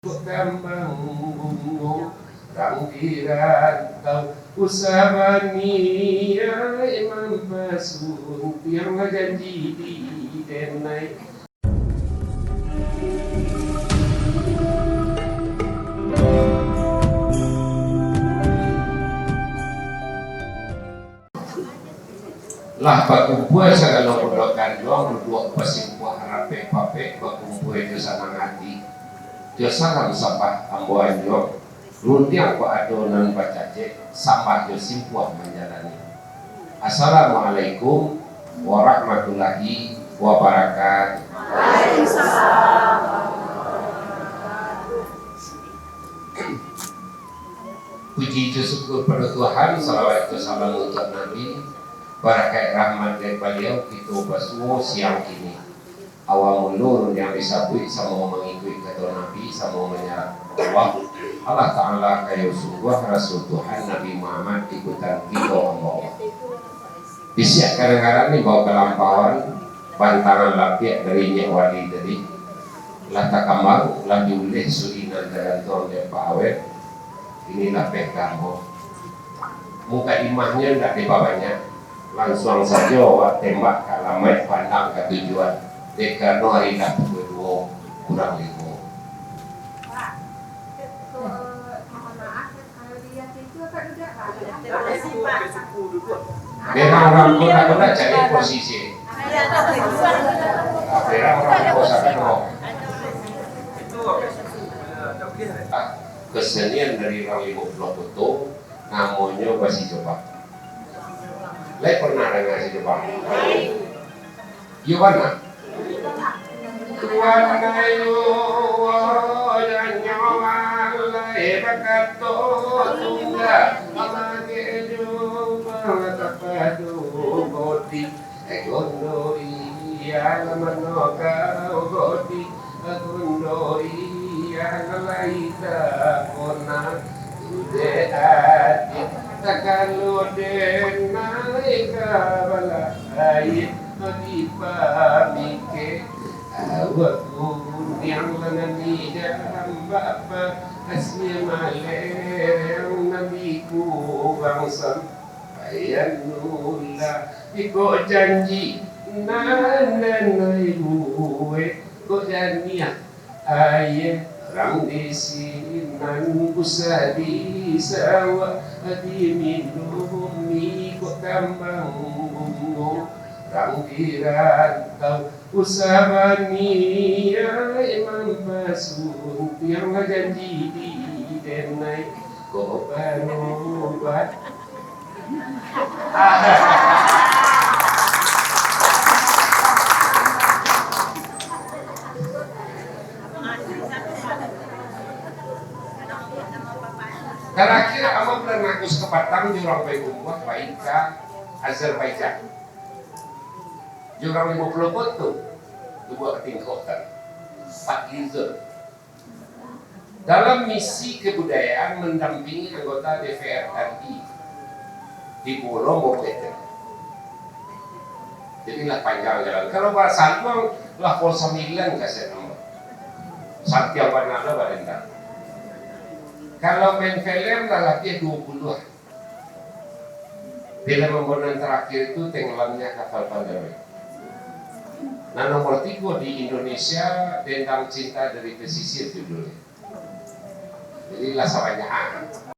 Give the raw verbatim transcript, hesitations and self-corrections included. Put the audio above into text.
Kok kambang bungo rang di rantau, usah baniaik mampasuntiang, lah janji di denai. Lah bakumpua sagalo pondok kanduang, duduak basimpuah rapek-papek, bakumpua jo sanang ati. Jo salam sambah ambo anjuang, rundiang kok ado nan bacacek, sambah jo simpuah manjalani. Assalamualaikum warahmatullahi wabarakatuh. Puji jo syukur pado Tuhan, salawat jo salam untuak Nabi, barakaik rahmat dari Baliau, kito basuo siang kini. Awal mulo rundiang disabuik, samo mangikuik kato Nabi, samo manyarah Allah. Allah Ta'ala kayo sungguah, Rasul Tuhan Nabi Muhammad ikutan kito hamba Allah. Bisiak kadangaran imbau kalampauan, bantangan lapiak dari Nyiak Wali tadi, lah takambang, lah diuleh suri nan tagantuang dek Pak Awet. Iko lapeh ka ambo. Mukadimahnyo indak dipabanyak, lansuang sajo awak tembak ka alamaik, pandang ka tujuan, dek karano ari lah pukua duo kurang limo. Pak, eh, mohon maaf, Kalau di Yasin tu akak duduak, Pak. Memang urang kota-kota cari posisi. Memang urang kota-kota. Ah, kesenian dari urang Limo Puluah Koto, namonyo basijoba. Lai pernah danga sijoba? Iyo bana. Tuan ayo, janyo alai bakato tungga, amage jo bang tapadu bodi. Gondo iya mano kau bodi, gondo iya lalai takona. Sude ati takalo denai ka balai. Dipamikek, awak kuniang lah nan di dalam bapa, asie malereng nan di kubang sampaian ulah. Iko janji nan, nan ai buek, ko janiah. Aie rang di sinan usah disawak, diminumi kok kambang bungo rang di rantau. Usah baniaik mampasuntiang, lah janji di denai kok barubat. Tarakhir, ambo bulan Agus kapatang jo urang Payakumbuah pai ka Azerbaijan. Jo urang Limo Puluah Koto, tu buah katingkotan. Pak Gizon. Dalam misi kebudayaan mendampingi anggota D P R R I di Pulau Mopete. Jadi lah panjang jalan. Kalau basaluang lah pol sambilan kaset ambo. Santiang bana lah barendang. Kalau main film lah labiah duo puluah. Film ambo nan tarakhir tu Tenggelamnya Kapal Pandawe. Nah, nomor tigo di Indonesia, Dendang Cinta dari Pesisir judulnya. Jadi lah sabanyak.